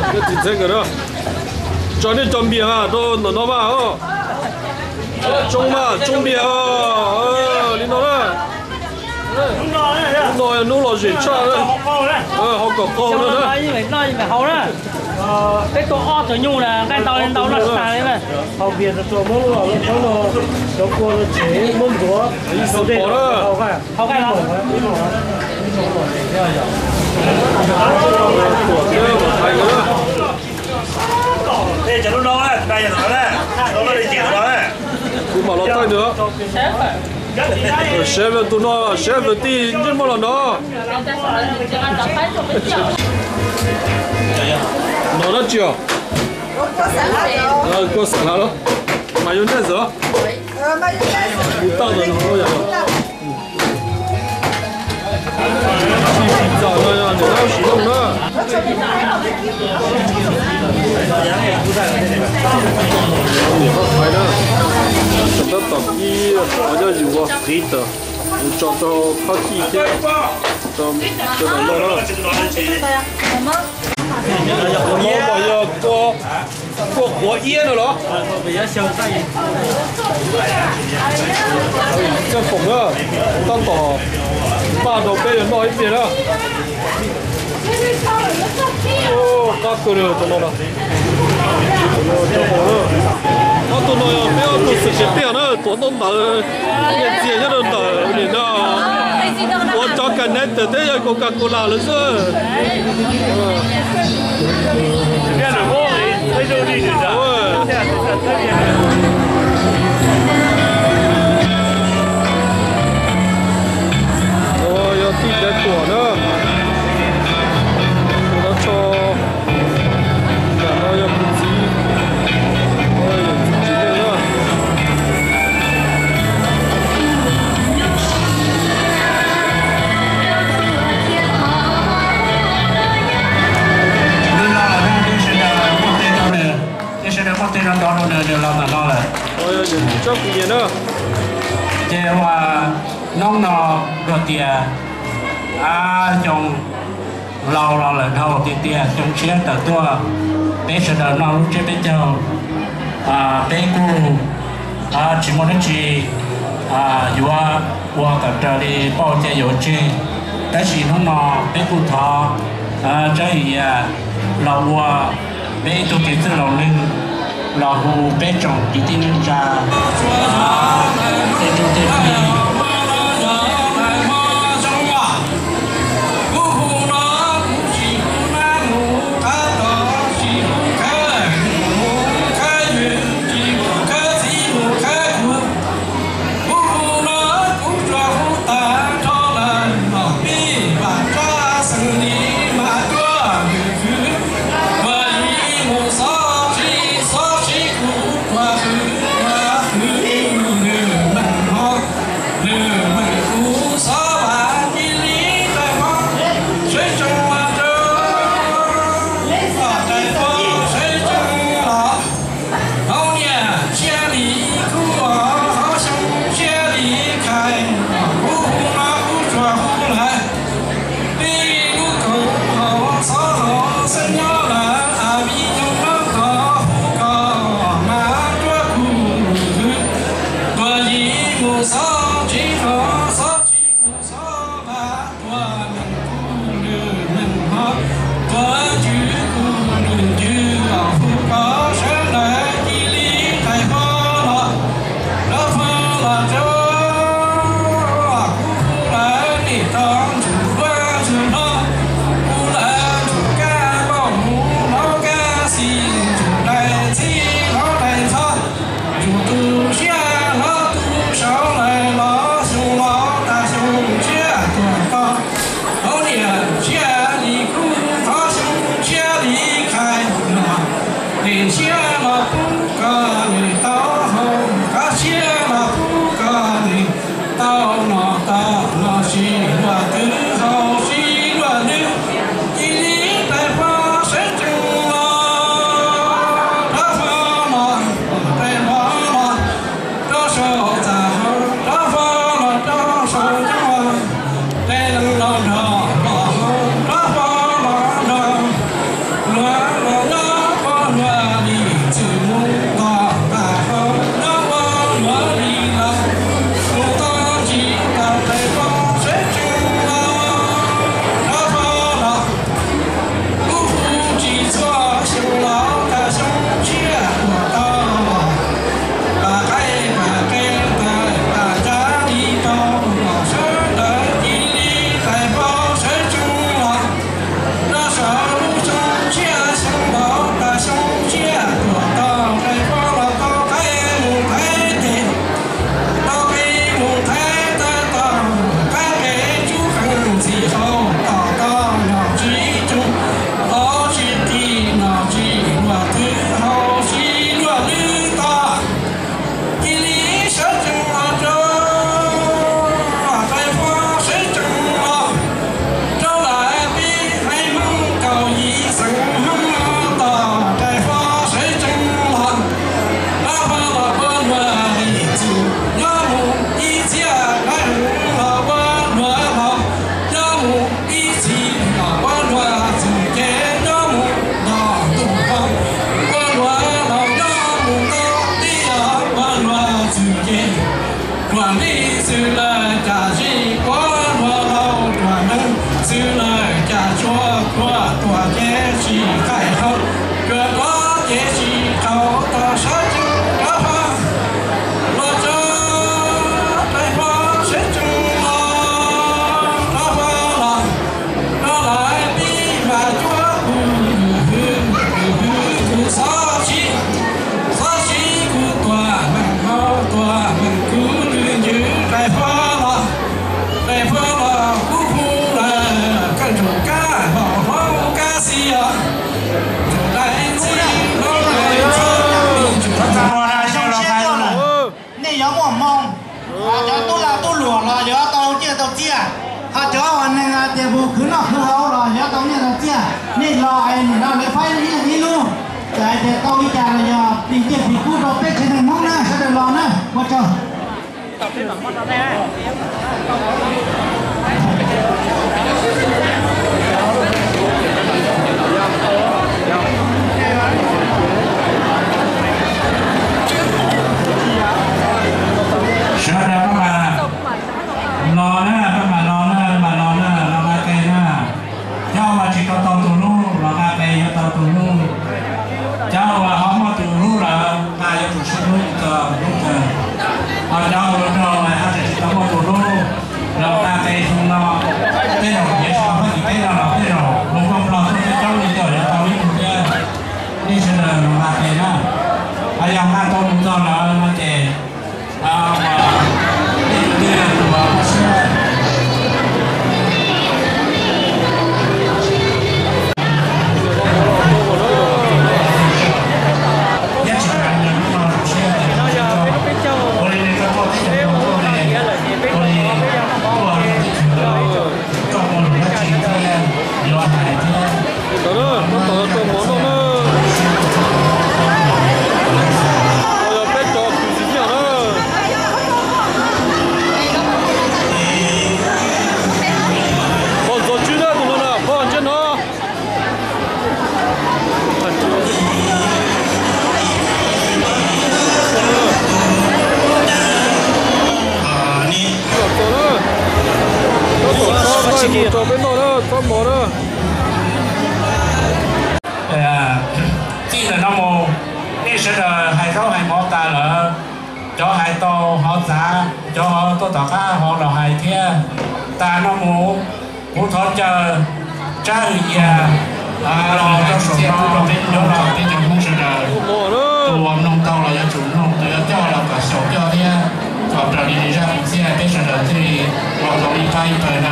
Txiv ntxhais nkawd na, tso nej cov npias rau ntawm no mas. Tsoo mas tsoo npias li no na. Hnub no yog hnub lom zem tshaj, haus kom qaug no na. Peb tua ob tug nyuj na, nqaij ntau li ntau noj tsis tas li na. Haus npias tau muab lub los lub tshoob no, cov kua no tsev muab ntxuav. Ib xwb pom na. Haus nqaij los. Kuv mam los thaij nws. Chef tus no, chef tus tij ntsej muag los no. No dab tsi os? Kua xav hlav los? Mayonnaise os? Mus tau ntawm no yom. Tsis txom no yog niam lab sim looj na. Niam lab thaiv na. Tam tab tom kib qhov nyob zus ua fritter, mus tso rau khob tij thiab, rau daim loj na. Qhov no mas yog kua, kua qhuav iab no los? Coj foom na, tab tom npaj rau peb yuav noj ib pliag na. Qab kawg li tus no na. Ob tug no yog peb ob tug xwm tsev tiaj na, tuav ntaub ntawv nyiaj txiag nyob rau ntawm nim no. Ua cov kas nais tawm teb yog Coca-Cola lawm xwb. Yog tij Caiv Tuam na. Tus no tso, ntawm no yog kuv txiv, yog txiv tsis leej na. Nws los lawm na, nej sawv daws muaj teb rau nws, nej sawv daws muaj teb rau nrog rau nws, nws los ntawm no lawm. Tsob kwv yees na. Ces ua hnub no luag tias xyoo laus los lawm dhau tiag tiag, xyoo tshiab tawm tuaj, peb sawv daws noj lub tsiab peb caug, peb kuj tsis muaj dab tsi yuav ua kom raws li pauj cia yuav ua tseg. Tab sis hnub no peb kuj thov Tsab Him Yam los ua peb ib tug kev txwj laus neeg los hu peb tsoom kwv tij neej tsa tej tub tej ki. Tuam ces tsis qaij hau, kua tuam ces tsis qaug rau sab tsees rov qab los tso, tais pog sab tsees los rov qab los, rov lawv pib mas cuab kuv, kuv xov siv, xov siv kuv tuam meem hau tuam meem kuv lwm ncws tais pog los, tais pog los kuv hu lawm kawg ntug kab hom hlob kab xis os. Nej yuav muaj hmoo, cov tub lag tub luam los yuav tau nyiaj tau txiaj, ho cov uas neeg hais tias mus khwv noj khwv haus los yuav tau nyiaj tau txiaj. Nej los es nim no lawv faib ib leeg ib lub, txawm hais tias tau ib cas los yog plig nyiaj plig kub rau peb tsev neeg Hmoob na, sawv daws los na, ua tsaug. Sawv daws pab mam los na, pab mam los na, mam los na, los nqa qe na. Cov uas tsis tau tau tus hlub los nqa qe yuav tau tus hlub. Cov uas ho muaj tus hlub lawm nqa yuav tsum sib hlub txog hlub kawg. Ho cov uas nrog mas ho tseem tsis tau muaj tus hlub los nqa qe xyoo no, tej zaum yuav tsis tau Fab Kis teb no los tej zaum mus Nplog tuaj coob coob li tej zaum yuav tau ib tug thiab. Nej sawv daws los nqa qe na. Ho yog nqa tau tus txog lawm no ces Tau na, muab tau rau mov noj na. Yog peb cov kws tsis nyiam na. Pog ntxov tswb na, tus no na, pog ntsej no. Txhob txav na, txhob txav na, txhob mov na. Txij ntawm no mus, nej sawv daws hais zaub hais mov tas lawm, cov hais tau ho txav, cov ho tuaj tom qab ho los hais thiab. Tas no mus, kuv thov caw Tsab Hwm Yas los rau saum no, peb mloog rau peb cov Hmoob sawv daws. Tus uas mloog tau los yuav tsum mloog, tus yuav coj los kom xyaum coj thiab, kom raws li zaj xwm txheej peb sawv daws thiaj li ua tau ib pab ib pawg na.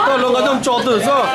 Koj los nqa coj tso twg xwb.